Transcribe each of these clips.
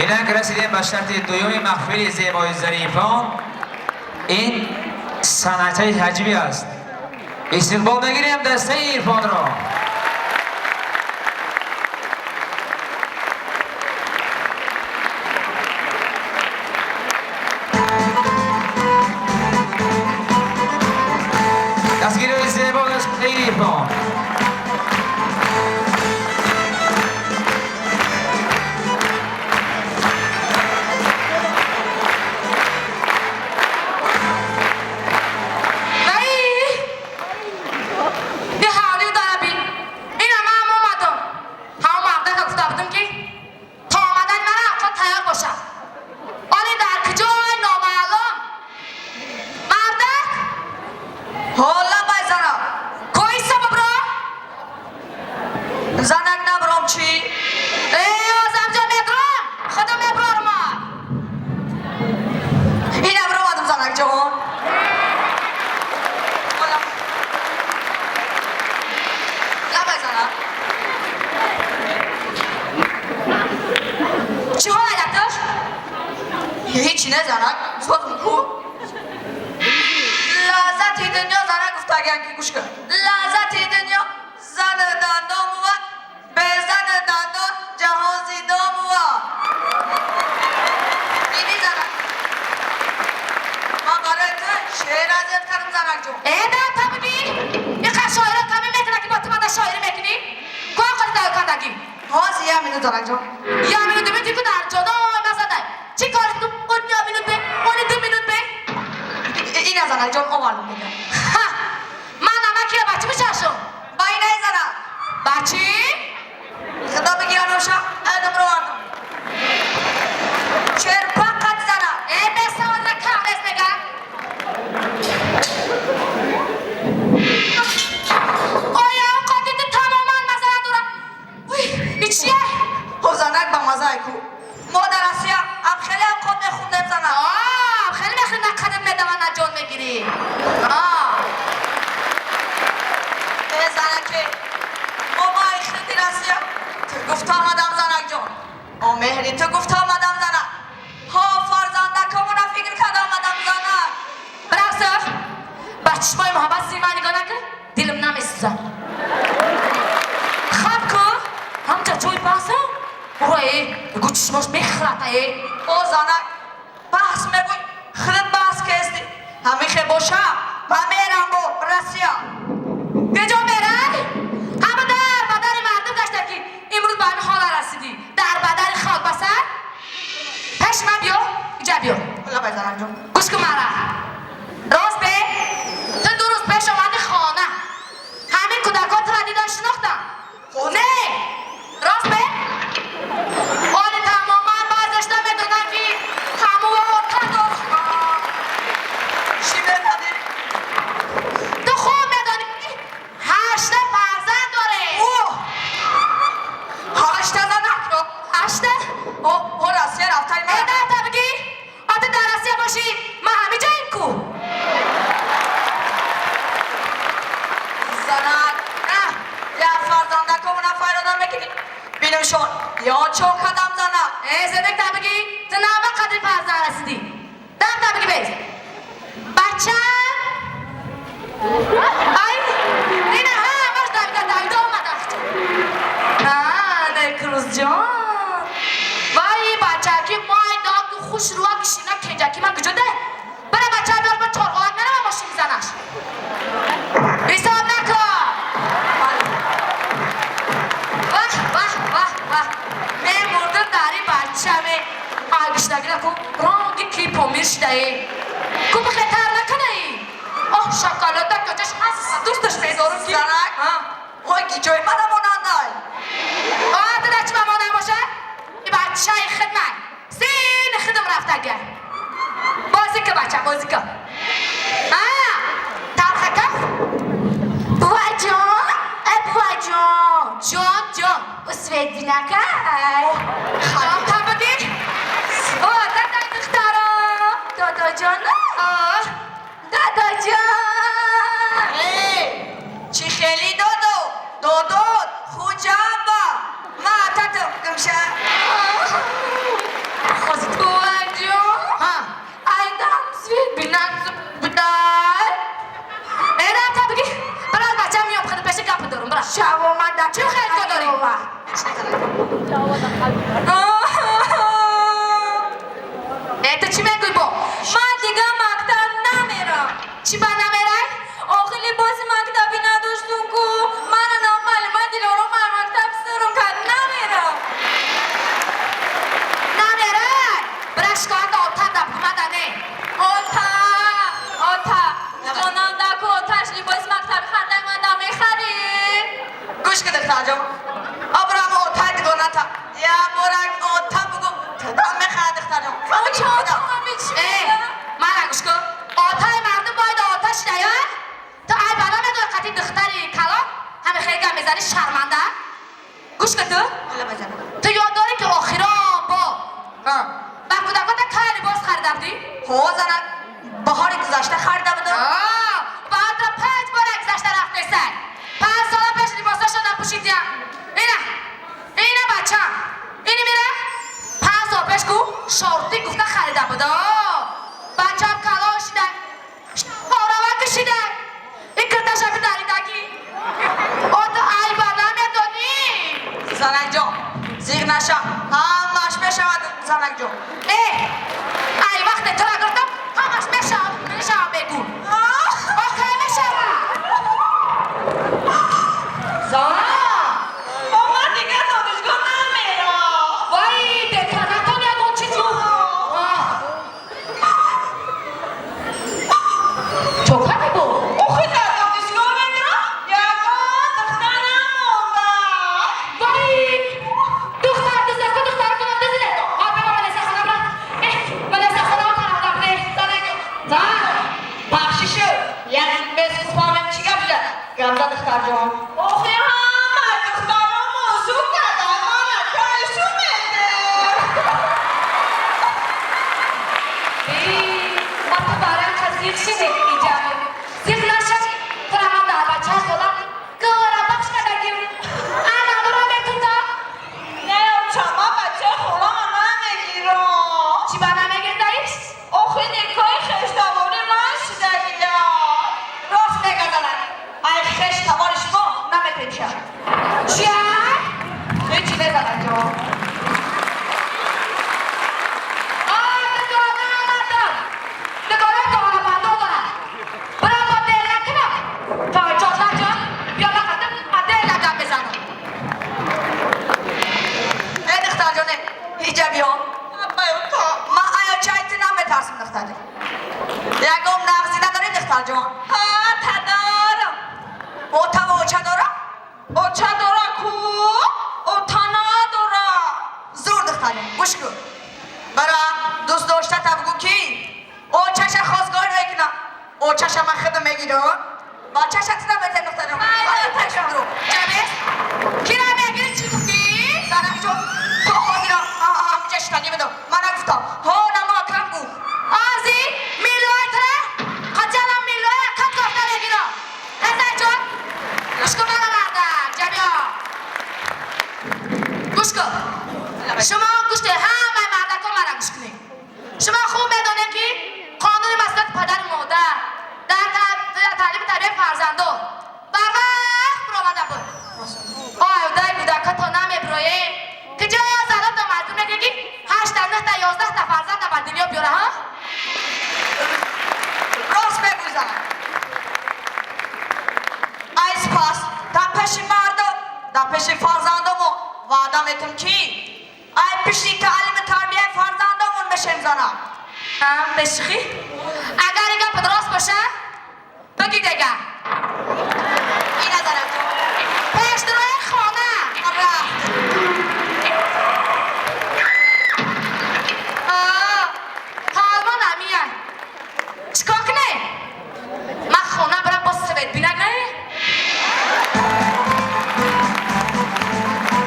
Инак расидем ба шарти дуюми маҳфили зебои зарифон. Ин санъатаи ҳаҷвӣ аст. Истиқбол мегирем дастаи Ирфонро. Дастгириҳои зебо дастаи Ирфон. Ҳеҷ не занак, созм ку. Лаззати дунё занак гуфтагиан ки гӯш кун. Лаззати дунё зану дандон бувад, бе зану дандон ҷаҳон зиндон бувад. Дидӣ занак? Ман барои ту шеър азият кардам занак ҷон. Э, да та бигӣ. Иқа шоира камӣ мекуна ки бо ту мада шоирӣ мекунӣ? Куа қади даё кардагӣ? Ҳозир як минут занак ҷон. Як минут ду минут ку дар ҷоной мазадай. Чӣ кор кунам? Он як минут бе, они ду минут бе. Ина занак ҷон овардам дигар. Ҳа! Ман намакира бачи мешашум. Ба инай занак. Бачи? Худо бигирам ноша, адамро овардам. Черпақат занак. Э, бесаводра кам нест мега. Оя овқати ту тамоман маза надорад. Уй, и чие? Хо занак ба мазаи ку. Мо дар Россия ам хеле авқот мехӯрдем занак. Аа, хеле мехӯри, на қадам медава, на ҷон мегирӣ. Аа. Э занаке, мо ба ихтиди Россия ту гуфта омадам занак ҷон. О меҳри ту гуфта омадам занак. Ҳо фарзандакомона фикр карда омадам занак. Бирақсов, ба чишмои муҳаббат зири ман нигоҳ накун, дилам намесӯзад. Хаб ку, ҳамча ҷои баҳса? Ура э, гу чишмош мехӯрад э. О занак, баҳс мегӯй, худат баҳс кестӣ. Ҳамихе боша, ман мерам бо Россия. Куҷо мерай? Ҳама дар бадари мардум гашта ки имрӯз ба ҳамин ҳола расидӣ. Дар бадари халқ басар? Пеши ман биё, иҷа биё. Лабай занак ҷон. Гӯш кун мара. Рост бе? Ту ду рӯз пеш омади хона. Ҳамин кӯдакҳо тура дидан шинохтанд? Не! Рост бе? Оли тамоман баъзеш намедонанд ки ҳамуо кадом. Чӣ мекардӣ? Ту хуб медонӣ ки ҳашта фарзанд дорем. О! Ҳашта занак? Ҳашта? О, о Россия рафтани Э, ман. да та бигӣ? А ту дар Россия бошӣ, ман ҳамин ҷоем ку. Занак, як фарзандакомона файрода мекунӣ. Бинамшон, ё чон кадам занак. Э, зедек та бигӣ, ту на ба қадри фарзанд расидӣ. Дам та бигӣ без. Бача! Ай, ина ҳамаш давида давида омад ахча. Аа, Некрӯзҷон. Вай, бачаки майда ки хушрӯа кишина кенҷаки ман куҷо де? Бара бача биёр, ба чорғолак нарава мошин бизанаш. Ҳисоб накун. Ваҳ, ваҳ, ваҳ, ваҳ. Мемурдим дар ин бача ме. Ай гиштагира ку ранги ки помир шидаe. Ку бихетар наканаи. Оҳ, шоколада каҷаш ҳаст. Дӯсташ медорам ки. Занак, Ҳа. ой гиҷои мана монандай. А, ту дар чӣ ба монанд бошад? И бачаи хидмат. Сини хидм рафтага. Бозӣ ку бача, бозӣ ку. А, талхака? Буваҷон, э буваҷон. Ҷон, ҷон, усвет бинакай. Ҷон та бигӣ. О, дадай духтаро. Додоҷон. Додоҷон. Э, чӣ хели додо? Додот, хуҷамба. Ма тату гумша. омад. Э, ту чӣ мегӯй бо? Ман дига мактаб намерам. Чӣ ба намерай? Охи либоси мактабӣ надоштум ку. Мана номуаллима Дилором ай мактаб сирум кард. Намерам. Намерай? Бира шикоят отата бумада не. Ота, ота, ҷонам даку оташ либоси мактаби хардай ман намехарӣ. Гӯш ки духтарҷон, абрам отай дигоната. Я борак ота бугу тадам мехарад духтарҷон. Оча, ота, ман бичи Э, мана гӯш кун. Отаи мардум бояд ота шидая? Ту ай бала медори қати духтари калон ҳами хеле гап мезанӣ шарманда? Гӯш кун ту. Ту ёд дорӣ ки охирон бо ба кӯдакота кай либос харида будӣ? Ҳо занак, баҳори гузашта харида будам. Баъдра 5 бора гузашта рафтесай. 5 сола пеш либосашо напӯшидия. Ина, ина бачам. Ини мира? 5 сол пеш ку шорти гуфта харида буда. Бачам калон шида. Хорава кашида. Ин кирташа бидаридагӣ. О ту айба намедонӣ. Занакҷон, зиғ наша, ҳамаш мешавад занакҷон. Э, ай вақте тура гуфтам, ҳамаш мешавад, мешавад мегӯ. Окей мешавад. Зана! О, ман дига донишгоҳ намерам. Вай, деканатон ягон чизу. Чокади бо? Охи дар донишгоҳ мерам, ягон духтар намонда. Вай, духтар дизаку духтар кунам дизиде. А бема малесахона бра. Э, малесахона тарафда буде. Зан, бахшишу, як месяц фаҳмем чӣ гап шуда? Гапза духтарҷон. Охи ҳама духтаро мозу кардан, мана кайшу медем. Ма ту барои қазиқ шинед иҷа. Зиқ наша, тура ман дар бачаи хола гӯра бахш кардагим. Ана нура метута. Не, оча, ман бачаи холама намегирам. Чӣ ба намегирдаиш? Охи никоҳи хештавори ман шидагия. Рост мега занак. Ай хеш тавори шумо наметем. Чия? Ҳечи не занакҷон. А, дугона мардам. Дугона дорабандо дорад. Бира бо дела кунам. То ҷоҷаҷон, биё ба қадам адела гап мезанам. Э духтарҷоне, ҳиҷа биё. Абай ота. Ман ая чайти наметарсам духтарҷон. Ягон нағзӣ надорӣ духтарҷон? Ҳа, та дорам. Ота ва оча дора? Оча дора ку, ота надора. Зур духтарҷон, гӯш кун. Бара дӯст доштата бугӯ ки очаша хостгорӣ мекунам. Очаша ман худам мегирам. Бачаша ту наметем духтарҷон. Ай, Ай, духтарҷон. Ҷамес, кира мегири чӣ гуфтӣ? Занакҷон, то ҳозира ҳаминҷа шитагӣ бидам. Ман нагуфтам. Ҳо намо акам гуфт. Ози милои тура қачалам милои кат кофта мегирам. Ҳезайҷон, гӯш кун мана мардак, ҷабиё. Гӯш кун. Шумо гӯш кунед, ҳамаи мардакон мана гӯш кунед. Шумо хуб медонед ки қонуни масъулияти падару модар дар таълими тарбияи фарзандон барвақт биромада буд. Ой, дай кӯдакато намебироем. Киҷо заното маҷбур мекунед ки 8та, 9та, 11та фарзанда ба дунё биёра, ҳа? Рост мегӯй занак. Ай спас, дар пеши мардум, дар пеши фарзандомо ваъда метам ки ай пишти таълими тарбияи фарзандомон мешем занак. Ҳа, бешухӣ? Агар ин гапат рост боша, бигӣ дега. Ина занакҷон. Пешдурои хона. Рафт. А, ҳалмо намияй. Чикор кунем? Ман хона бирам бо свет бинагай?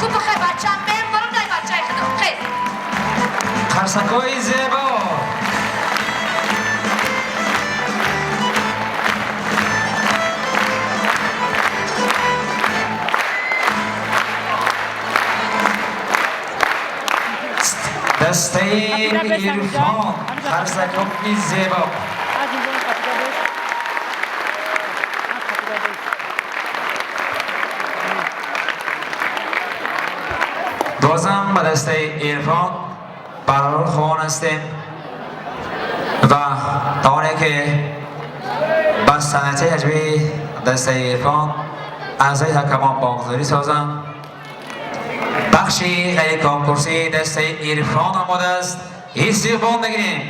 Ку бихай бачам мебарам дай бачаи худам. Хез. Қарсакҳои зебо. Дастаи Ирфон, қарсакҳои зебо. Аз инҷо қапида беш. Аз қапида беш. Бозам ба дастаи Ирфон барору хоҳон ҳастем ва та оне ки ба санъати ҳаҷвии дастаи Ирфон аъзои ҳакамон боғзорӣ созанд. Бахши ғайриконкурсии дастаи Ирфон омода аст. Истиқбол мегирем.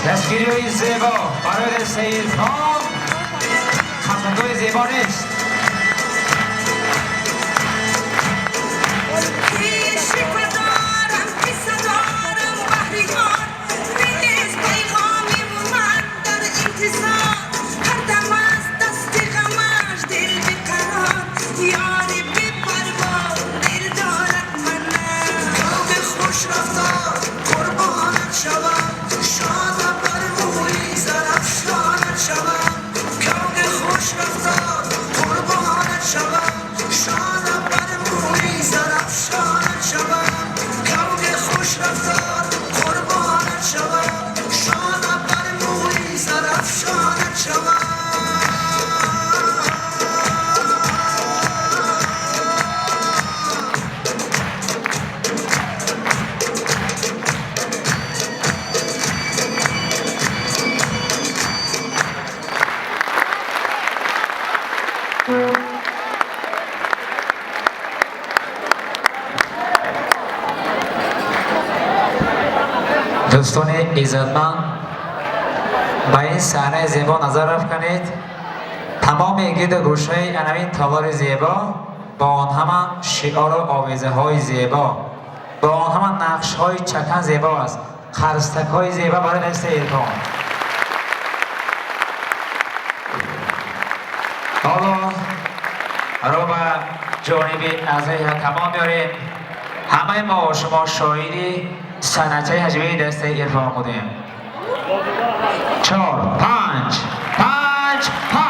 Дастгириҳои зебо барои дастаи Ирфон хатмгоҳи зебо нест. Дӯстони иззатманд, ба ин саҳнаи зебо назар афканед. Тамоми гирду гӯшаи анавин толори зебо бо он ҳама шиору овезаҳои зебо, бо он ҳама нақшҳои чакан зебо аст. Қарстакҳои зебо барои дастаи Ирфон. Ҳоло ро ба ҷониби аъзои ҳакамон меорем. Ҳамаи мо шумо шоҳиди санъатчаи ҳаҷвии дастаи Ирфон будем. 4, 5, 5, 5.